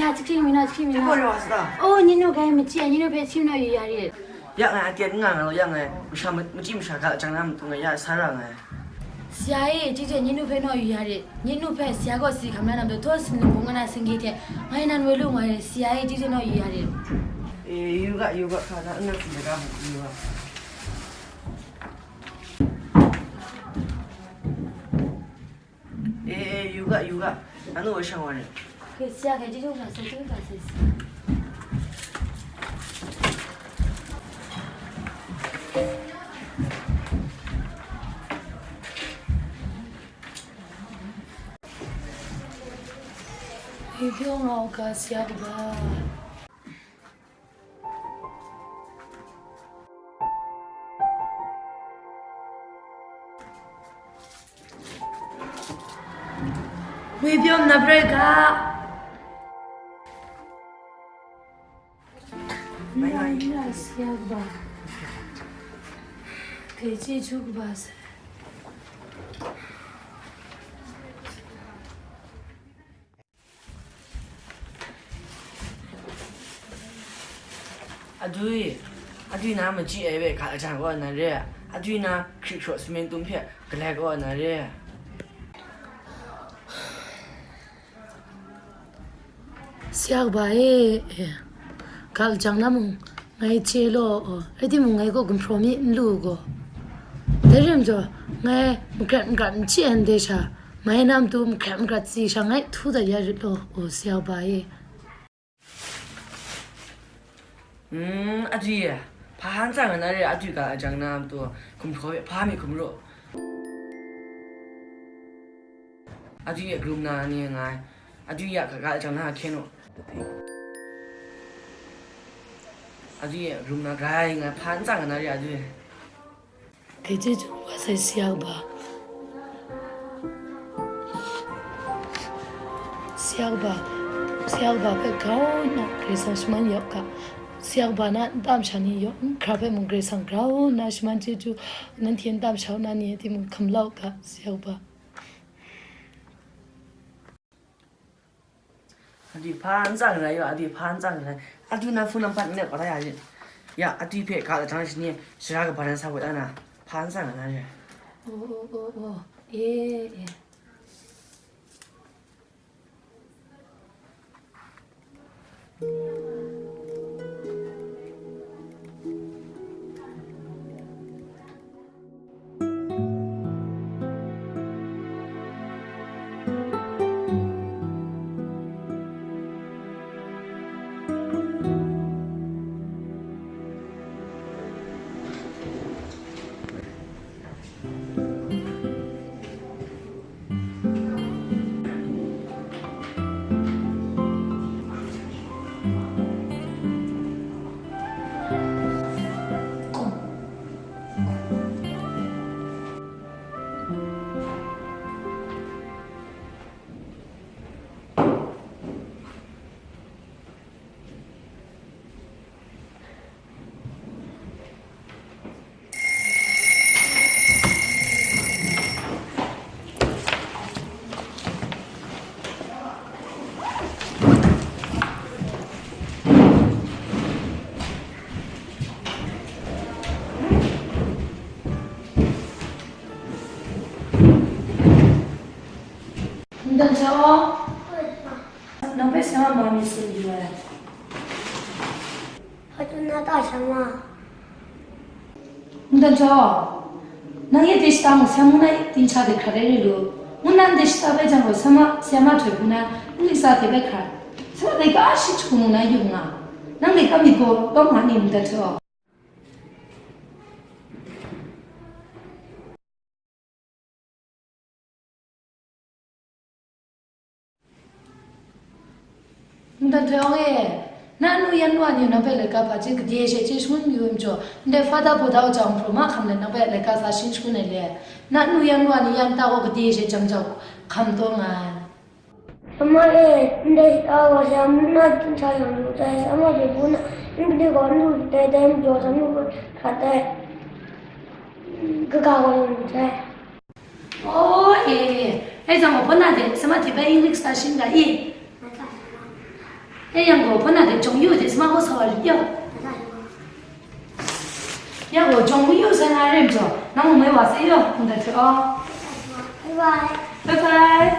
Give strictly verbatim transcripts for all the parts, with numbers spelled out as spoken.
Ya, chikring mi na, chikring mi na. Chikring mi na. Oh, ni nu gai machi, ni nu pe chim na yu ya ri. Ya ngai aten nga nga lo, ya ngai masha ma-, machi masha ga jang na matu ngai ya sa ra ngai. Sia e, ji je ni nu pe no yu ya ri. Ni nu pe sia go si kam na nam do to sin lu na sing gi te. Ngai nan we lu ngai sia e, ji je no yu ya ri. E, yu ga, yu ga, ka na na si ga, yu ga. E, e, yu ga, yu ga. Anu wa shang wa ne. Ke sia ke ji jong na se, ji jong na se. Yu byong au ka sia ba. Ngwi byawm na prai ga. Nai, nai. Nai, nai, siya kaba. Kei chyeju kaba sai. Adwi, adwi na machyi ai hpe ga lajang kaw na re, adwi na hkrik hkraw sumying tum hpe galai kaw na re. Siya kaba e, e, ga lajang na mung, ngai chye law, rai timung, ngai gaw gumhpraw mi n lu gaw. Dai rim jaw, ngai magrat magrat n chye ai ndai sha, ngai na matu magrat magrat tsi sha ngai htu dat ya rit law, o siya kaba e. Mm, adwi e, hpa n tsang ai na re, adwi ga lajang na matu, gumhpraw hpe hpa mi hkum ru. Adwi e, karum na ni ngai, adwi ya ga lajang na hkyen u. Adwi e, karum na grai ngai, hpa n tsang ai na re, adwi e. Kei chyeju wa sai siya kaba. Siya kaba, siya kaba hpe grau nna Karai Kasang shaman yawk ga. Siya kaba na nta masha ni yawng hkra hpe mung Karai Kasang grau nna shaman chyeju, nanhte nta masha na ni e timung hkam lau ga, siya kaba. Adwi hpa n tsang rai yaw, adwi hpa n tsang rai. Adwi na phone number n nep kata ya yin. Ya, adwi hpe ga lajang shani, shara kaba ran sa wai na, hpa n tsang na re. O, o, o, o. E, e. Ndan Htaw, nang hpe sema ma mi tsun yu ai. Hpa tsun na ta sha ma? Ndan Htaw, nang ye de shata mung, seng mung na ting sha de hkrat ai re lu. Ngu nan de shata bai jang gaw, sema, sema htoi hku na, n lik sa hte bai hkrat. Sema laika shi hku mung na yu nga. Nang laika myit gaw, tawng nga ni, Ndan Htaw? Ndan Htaw e, na nu yan wa ni nang hpe laika hpa chye gade she chye shangun yu ai majaw, ndai Father Baw Da Wai Jang hpru mahkam let nang hpe laika sa shing shangun ai le? Na nu yan wa ni yan ta gaw gade she jam jau hkam taw nga ai. Sema e, ndai shata gaw sha mung na ting sha yang lu sai, sema hte bu na, n gade gaw n lu dai dai majaw, sha mung gaw hkrat dai, kaga gaw yang lu sai. Oh, e, e, e, e jang gaw, hpaw na de, sema hte bai yin lik sa shing ga i? E yang gaw, hpawna de jawng yu de, sma gaw sa wa lit yawng. Yang gaw, jawng yu sa na re majaw, nang mung mai wa se yawng, hpung dat hte aw. Bye bye. Bye bye.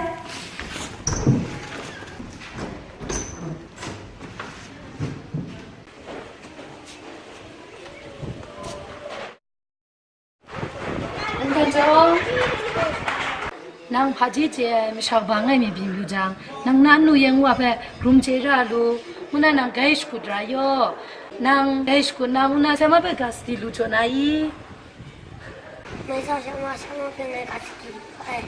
Nang hpaji chye ai masha bang ai mi byin lu jang, nang na nnu yeng wa hpe hkrum chye ra lu, ngu na nang gai shakut ra yaw. Nang gai shakut na, ngu na, sha ma hpe ga sadi lu jaw na i? Mai sa sha ma, sha ma hpe ngai ga sadi lu ai.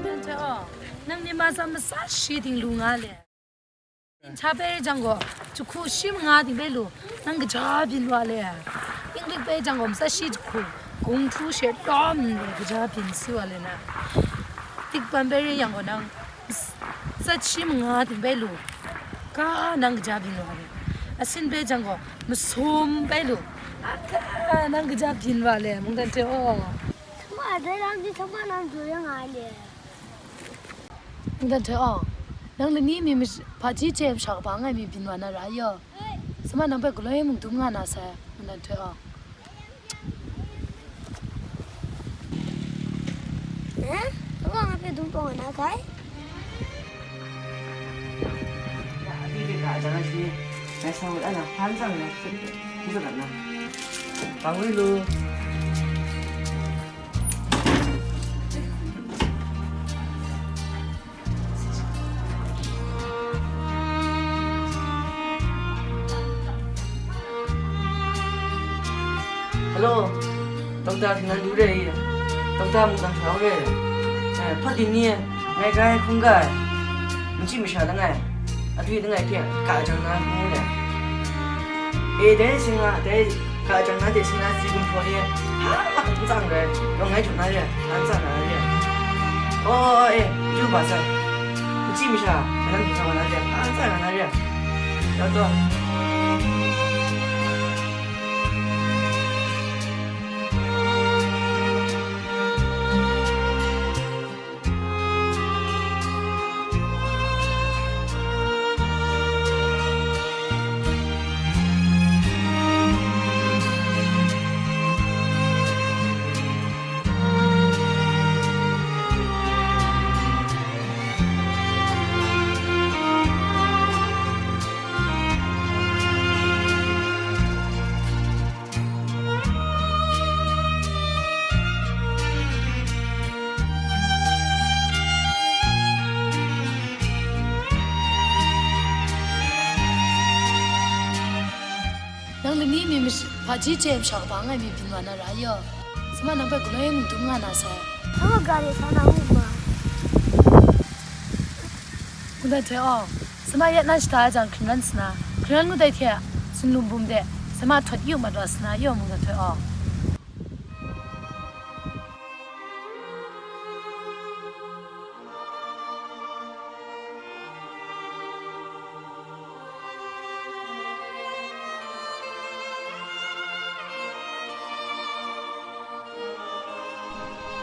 Nang hte aw, nang ni ma tsa matsa shi ting lu nga le. Ginhta bai jang gaw, jahku shi manga ting bai lu, nang kaja byin wa le. Inglik bai jang gaw, matsa shi jahku, kung htu she lawm nre kaja byin si wa le na. Tikban bai re yang gaw, nang matsa shi manga ting bai lu, ka nang kaja byin wa le. Asin bai jang gaw, masum bai lu, a ka nang kaja byin wa le, mungdan hte aw. Sama dai lam di sama nang du yang ai le. Nang dan hte aw, nang lani mi mash-, hpaji chye ai masha kaba ngai mi byin wa na ra yaw. Sama nang hpe galoi mung dum nga na sai, nang dan hte aw. Eh? Sama ngai hpe dum pawng nga na sai? Ya, abi de ka jang ai shi, ngai sa ngut ana hpan tsang ngai, hpun tsang na. Bang wai lu. Hello, Dokta Htingnan Du re i? Dokta mungdan hkra re. Eh, hpa ting ni, ngai grai hkungga ai, machyi masha langai, atwi langai hte ka jang na hkung re. E, dai sing a, dai ka jang na de sing na si gumhpraw ni, hpa n tsang rai, yawng ngai jaw na re, an tsang na re. O, e, ju ba sai. Machyi masha, mailam hpyi sa wa na re, hpa n tsang na re. Taw, taw. Nang lani mi mash-, hpaji chye ai masha kaba ngai mi byin wa na ra yaw. Sama nang hpe galoi mung dum nga na sai. Nang a ga de sa na u ma. Mungdan Htoi aw, sama yat na shada ai jang hkringran sana, hkringran ngut ai hte, sumlum bum de, sama htawt yu mat wa sana, yaw Mungdan Htoi aw.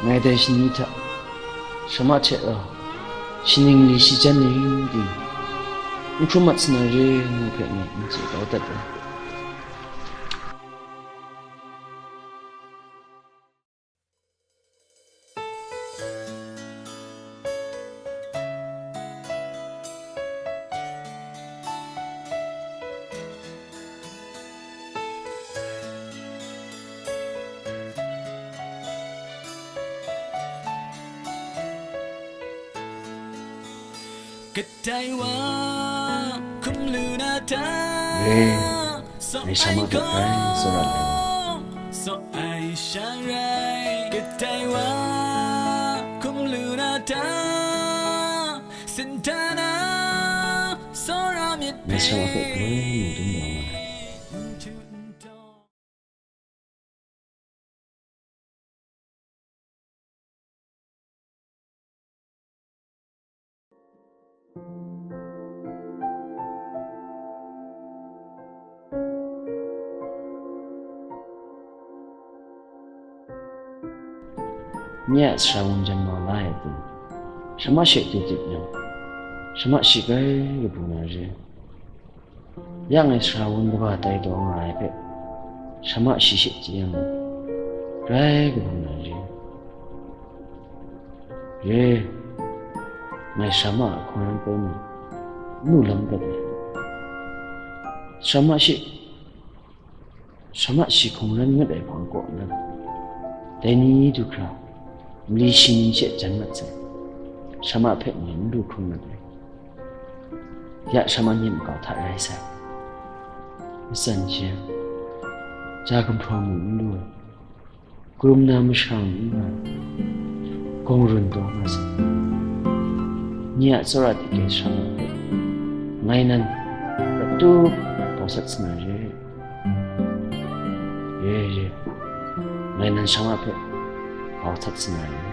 Ngai dai shani hta, shama hte rau, shaning li shi jan ning ting, n hkrum mat sana re ngu hpe ngai n chye kau dat ai. Kadai wa hkum lu na ta? Re, ngai Shamah hpe grai tsawra ai wa. Saw ai sha rai, kadai wa hkum lu na ta? Sintana tsawra myit hpe. Ngai Shamah hpe galoi mung dum wa nga ai. Nye a sara wun jan mau la ai pung, Shamah she tut tut yang, Shamah shi grai kabu na re. Ya ngai sara wun kaba tai taw nga ai hpe, Shamah shi she chye yang, grai kabu na re. Re, ngai Shamah a hkungran poi mi, n lu lam dat ai. Shamah shi, Shamah shi hkungran ngut ai hpang kaw na, dai ni du hkra, mali shi ni she jan mat sai. Shamah hpe ngai n lu hkrung mat ai. Ya Shamah nye makau hta rai sai. Matsan she, ja gumhpraw mung n lu ai, karum na mashang n nga ai, gawng run taw nga sai. Nye a tsawra dike Shamah hpe ngai nan rap tup bau sat sa na re. Ye, ye, ngai nan Shamah hpe bau sat sa na re.